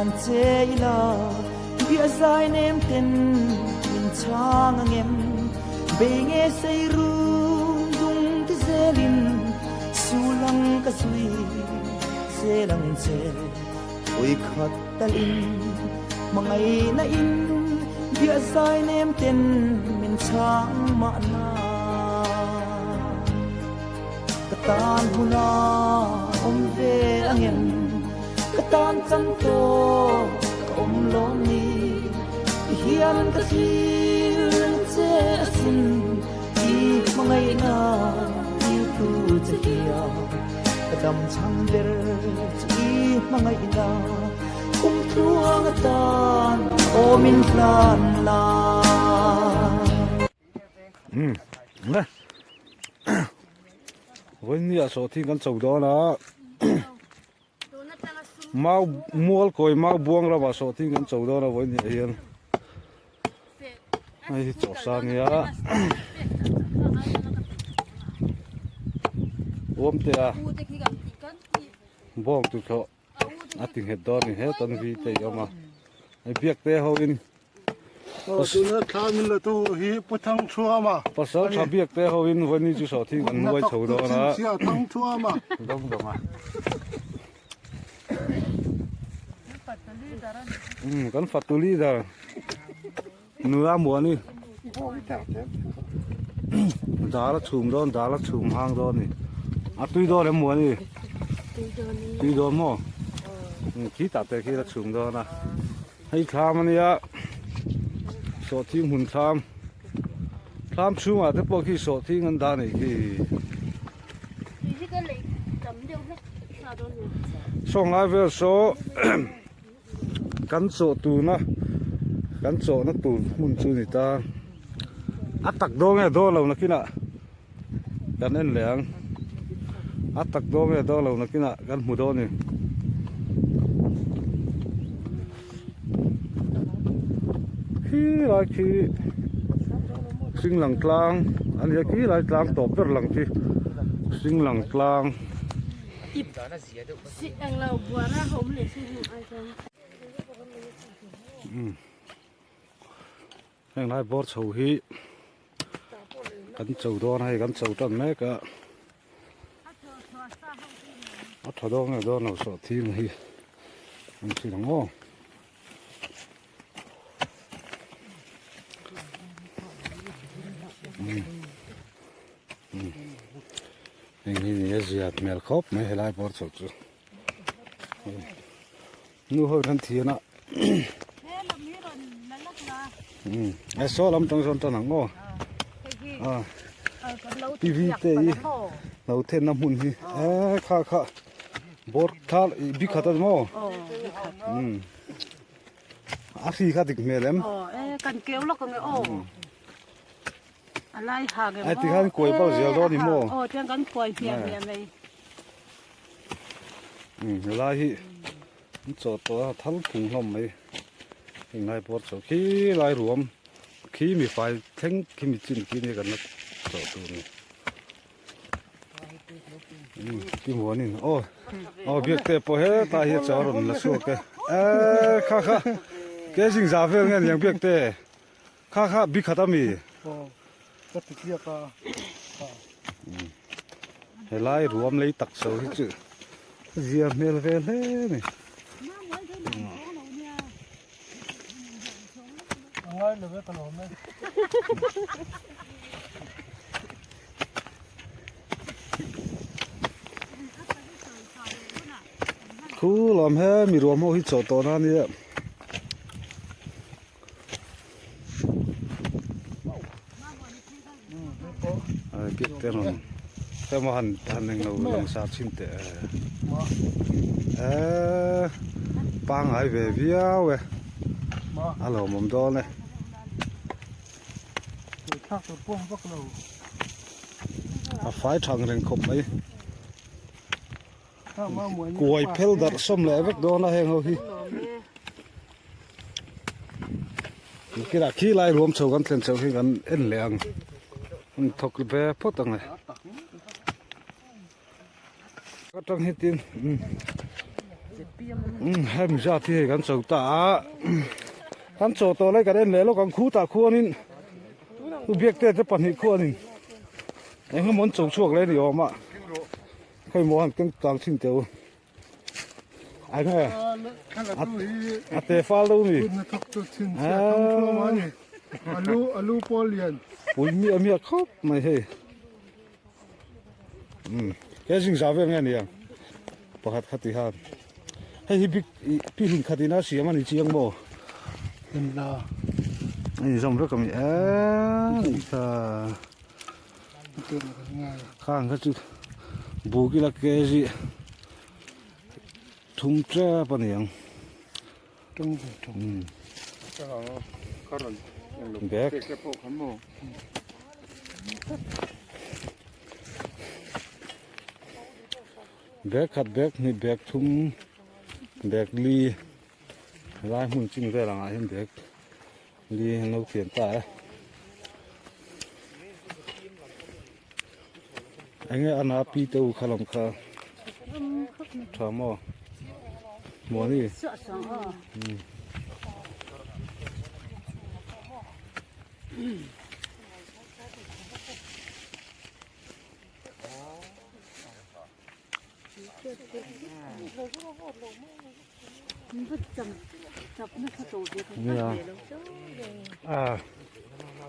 Hlan che ila bia zai nem ten min chhang angem Bei nge sei rum dung ti zelin Sulang ka zui zel ang che Ui khat talin hmangaihna in bia zai nem ten min chhang mahna Ka tan huna awm ve angem Ka tan chan tawh ka awm lawm ni Ti hian ka thlir che asin I hmangaihna tirtu che hian Ka dam chhan ber chu i hmangaihna Kum tluang atan awmin hlan la. Um le vawiin ah sawhthing kan cho dawn a mau mual kawi mau buang ramah sawhthing kan cho dawn a vawiin ah hian hei hi chawhsa a nia uamte a bawng tukhlawh a ti nghet dawn a ni he tan vi te i awm a hei biak te ho in tuna thla min la tu hi pu thang thuama pasal tha biak te ho in vawini chu sawh thing an nuai chho dawn a chhia thang thuama dawng dawng a um kan fatu leader nula muani dal a chhum dawn dal a chhum hang dawn a ni a tui dawn em muani tui dawn maw khi tah te khi a chhum dawn a hei thlam a nia sawhthing hmun thlam thlam chhungah te pawh khi sawhthing an dah a nih khi sawnglai vel saw Kan chawh tuna kan chawhna tur hmun chu ni ta a tak dawn nge dawn lo nakinah kan en leh ang a tak dawn nge dawn lo nakinah kan hmu dawn a ni khi lai khi hring lang tlang a nia khi lai tlang tawp ber lang khi hring lang tlang. Heng lai bawr chho hi kan cho dawn a hei kan cho tan mek a a tha dawn nge dawn lo sawh thing hi an hrilh ang aw. Heng hi ni a zia hmel khawp mai helai bawr chho chu nu ho hian thian a e saw lam tang sawn tan ang aw a tv te hi lo then na hmun hi e kha kha bawr thal i bi khat a ni maw a hri kha dik hmel em kan keu lawk ang e aw. A lai ha nge Ai tikhan kuai pawh zel dawn ni maw? Aw tiang kan kuai hmiah hmiah mai. Um lai hi an chaw tawh a thal phung hlawm mai. Heng lai pawh chaw khi lai ruam khi mi fai thleng khi mi chin khi nia kan la chaw tur ni. Um ti muanin aw aw biak te pawh hetah hi chaw a rawn la chhuak e. Eh kha kha ke zing za vel nge niang biak te. Kha kha bi khat a mi. Aw ka ti tliak a. Helai ruam lei tak so hi chu zia hmel ve hle ni. Angai lo ve ka lawm e. Khu lawm he mi ruam ho hi chawh tawh na nia. Biak te rawn emaw han han englo lang sar chhin teh e pangai ve viau e a lawmawm dawn e. A fai thang reng khawp mai. Kuai phel darh sawm leh vek dawn a heng ho hi. Kila khi lai ruam chho kan thlen chho hi kan en leh ang. An thawk ve phawt ang e. Ka tang hi tin. Hemi zat hi hei kan cho ta a kan chaw tawh lai kan en leh lawk ang khutah khuanin u biakte te pahnih khuanin eng emaw an cho chhuak leh a ni awm a khawi maw han keng tlang thin teh u ai nge a te fal deuh mi pui miah miah khawp mai hei. Umm he zing za vel nge nia pakhat kha ti khan hei hi bik pi hmun khat ina siam ani chiang maw la ani zawm vek ami eee kha khang kha chu buk ila kg thum tep ani ang umm bag bag khat bag hnih bag thum bag li helai hmun chin vel angah hian bag li an lo thian ta e enge a na pi te u kha lam kha tha maw muani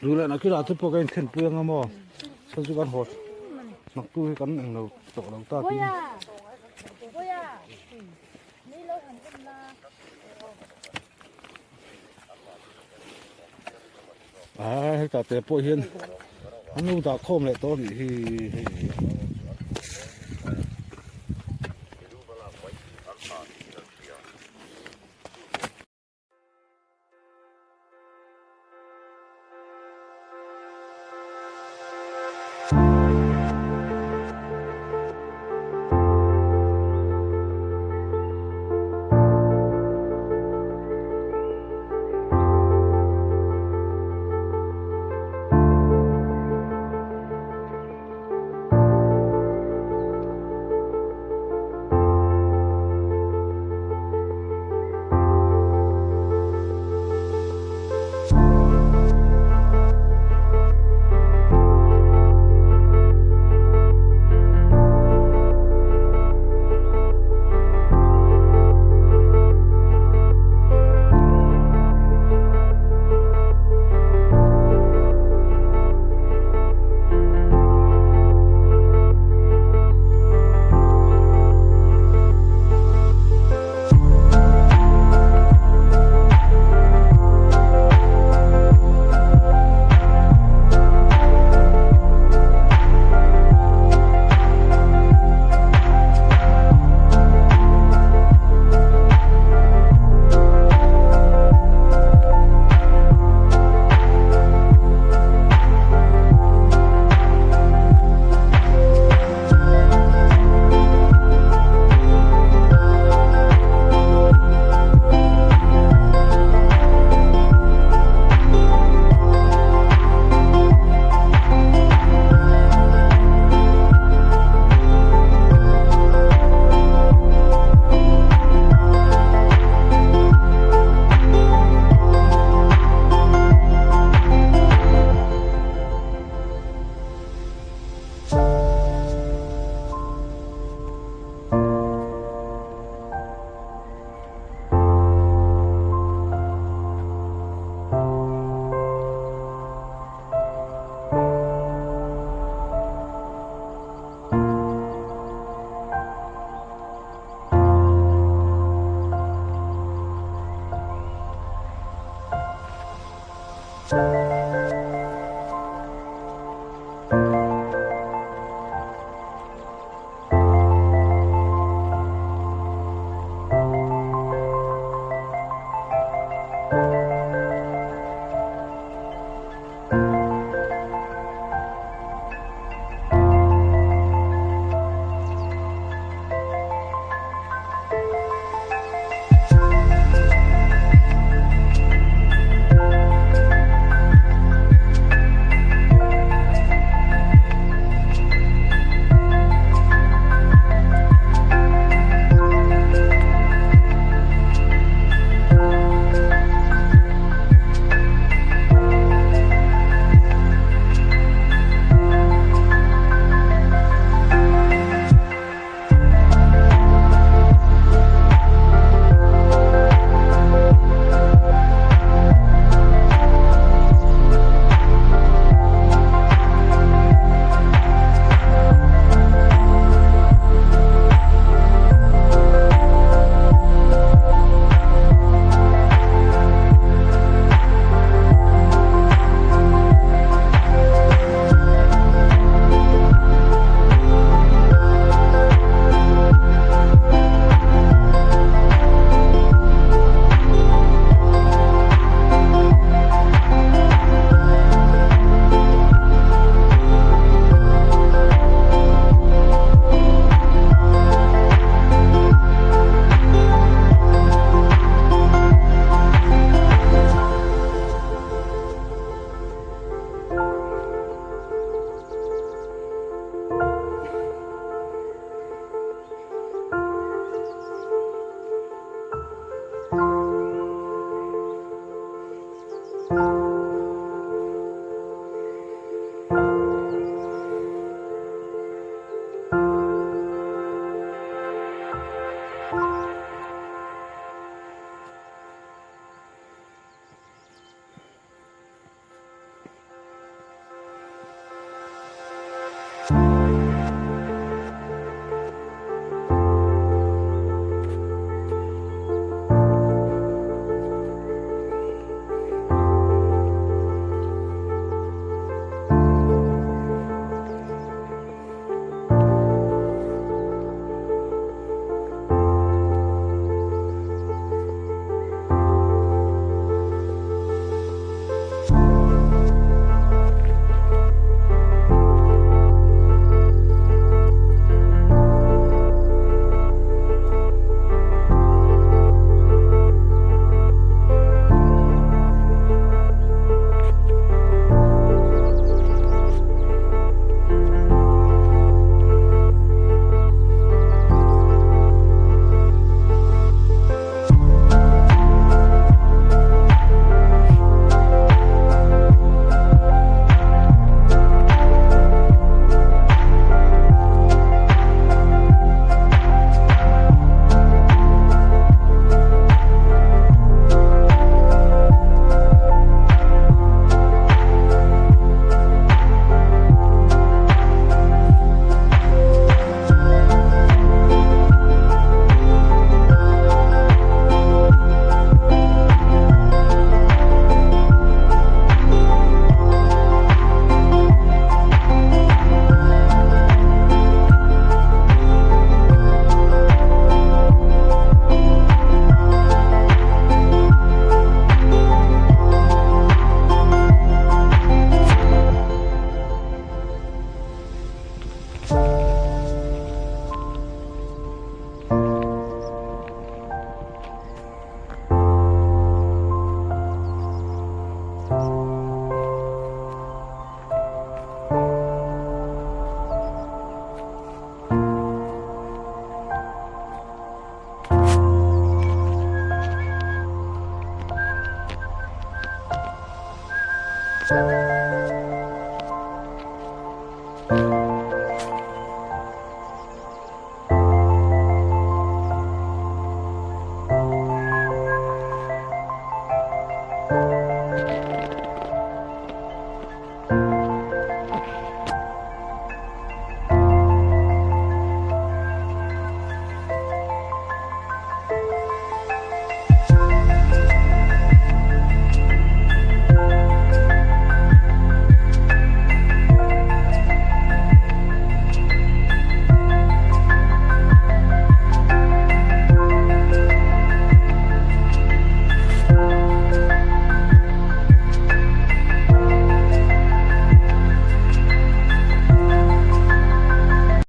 Duh leh nak kilah te pawh ka inthlen pui anga maw chhan chu kan haw nak tu hi kan englo tawh lo ta tin. A heta te pawh hian an lo dah khawm leh tawh a nih hi hei.